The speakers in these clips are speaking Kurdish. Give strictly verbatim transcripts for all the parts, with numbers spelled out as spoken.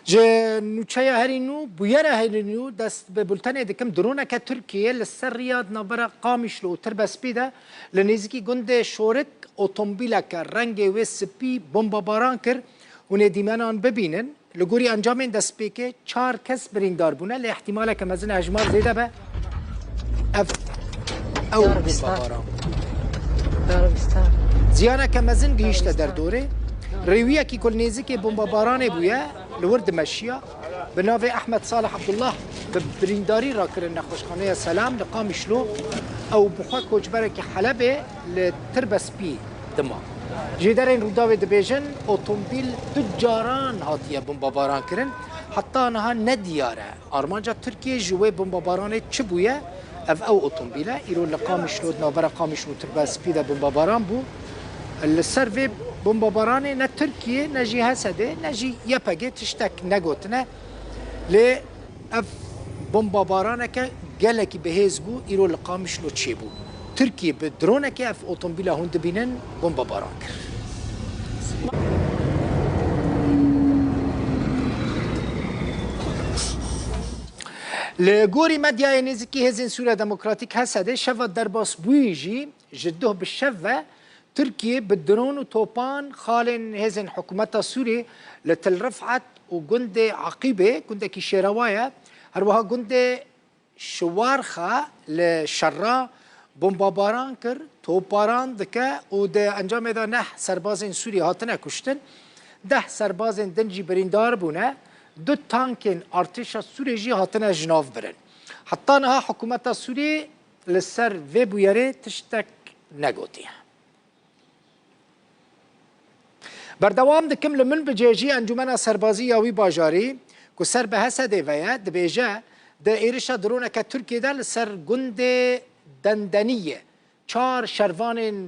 Ji nûçeya herî nû, bûyera herî nû, dest bi bultenê dikim. Droneke Tirkiyê li ser riya di navbera Qamişlo û Tirbespî de li nêzîkî gundê Şorik otomobîleke rengê wê spî bombebaran kir. Hûn ê dîmenan bibînin. Li gorî encamên destpêkê çar kes birîndar bûne, lê ihtimaleke mezin e hejmar zêde be. Ev, ew Diyarbistan. Bombebaran. Diyarbistan. Ziyaneke mezin gihîşte Diyarbistan. Derdorê. Rêwiyekî ku li nêzîkê bombebaranê bûye, li wir dimeşiya. Bi navê Ehmed Salih Abdullah bi birîndarî rakirin nexweşxaneya Selam li Qamişlo. Ew bi xwe koçberekî Helebê li Tirbespî dima. Jêderên Rûdawê dibêjin, otomobîl du caran hatiye bombebaran kirin. Heta niha nediyar e armanca Tirkiyê ji wê bombebaranê çi bûye. Ev ew otomobîl e. Îro li Qamişlo, di navbera Qamişlo û Tirbespî de bombebaran bû. Li ser vê bombebaranê ne Tirkiye, ne jî H S D, ne jî Y P G tiştek negotine. Lê ev bombebaraneke gelekî bihêz bû, îro li Qamişlo çêbû. Tirkiye bi dronekê ev otomobîla hûn dibînin bombebaran kir. Li gorî medyayê nêzîkî Hêzên Sûriya Demokratîk H S D şeva derbasbûyî jî ji duh bi şev ve Tirkiye bi dron û topan xalên hêzên hikûmeta Sûriyê li Til Rifat û gundê Aqîbê, gundekî şêrewa ye, her wiha gundê Şiwarxa li Şerra bombebaran kir, toparan dike û di encamê de neh serbazên Sûriyê hatine kuştin, deh serbazên din jî birîndar bûne, du tankên artêşa Sûriyê jî hatine ji nav birin. Heta niha hikûmeta Sûriyê li ser vê bûyerê tiştek negotiye. Berdewam dikim, li Minbicê jî Encûmena Serbazî ya wî bajarî ku ser bi H S D ve ye, dibêje, di êrişa droneke Tirkiyê de li ser gundê Dendeniyê çar şervanên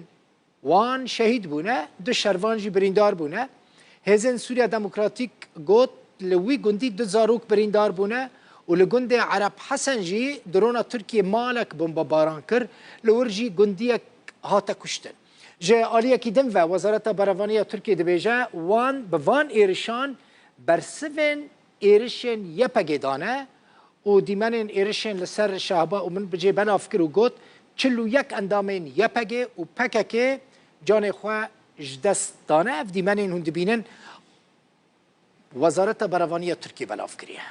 wan şehîd bûne, du şervan jî birîndar bûne. Hêzên Sûriya Demokratîk got, li wî gundî du zarok birîndar bûne û li gundê Ereb Hesen jî drona Tirkiyê malek bombebaran kir, li wir jî gundiyek hate kuştin. Ji aliyekî din ve, Wezareta Berevanî ya Tirkiyê dibêje, wan bi van êrişan bersivên êrişên Y P G dane û dîmenên êrişên li ser Şehba û Minbicê belav kir û got, çil û yek endamên Y P G û P K K canê xwe ji dest dane. Ev dîmenên hûn dibînin, Wezareta Berevanî ya Tirkiyê belav kiriye.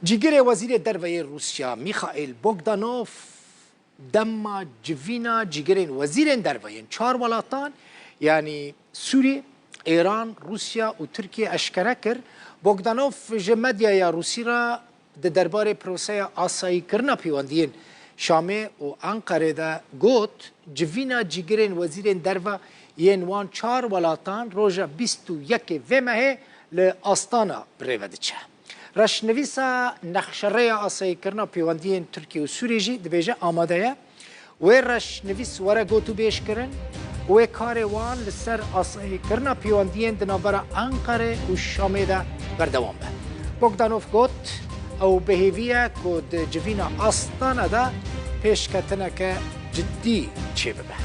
Cîgirê Wezîrê Derve yê Rûsya Mîxaîl Bogdanov dema civîna cîgirên wezîrên derve yên çar welatan, yanî Sûrî, Îran, Rûsya û Tirkiye eşkere kir. Bogdanov ji medyaya Rûsî re di derbarê proseya asayîkirina pêwendiyên Şamê û Enqerê de got, civîna cîgirên wezîrên derve yên wan çar welatan roja bîst û yekê vê mehê li Astana bi rê ve diçe. Reşnivîsa nexşerêya asayîkirina pêwendiyên Tirkiye û Sûriyê jî dibêje amade ye. Wê reşnivîs were gotûbêjkirin û wê karê wan li ser asayîkirina pêwendiyên di navbera Enqerê û Şamê de berdewam be. Bogdanov got, ew bi hêvî ye ku di civîna Astana de pêşketineke cidî çêbibe.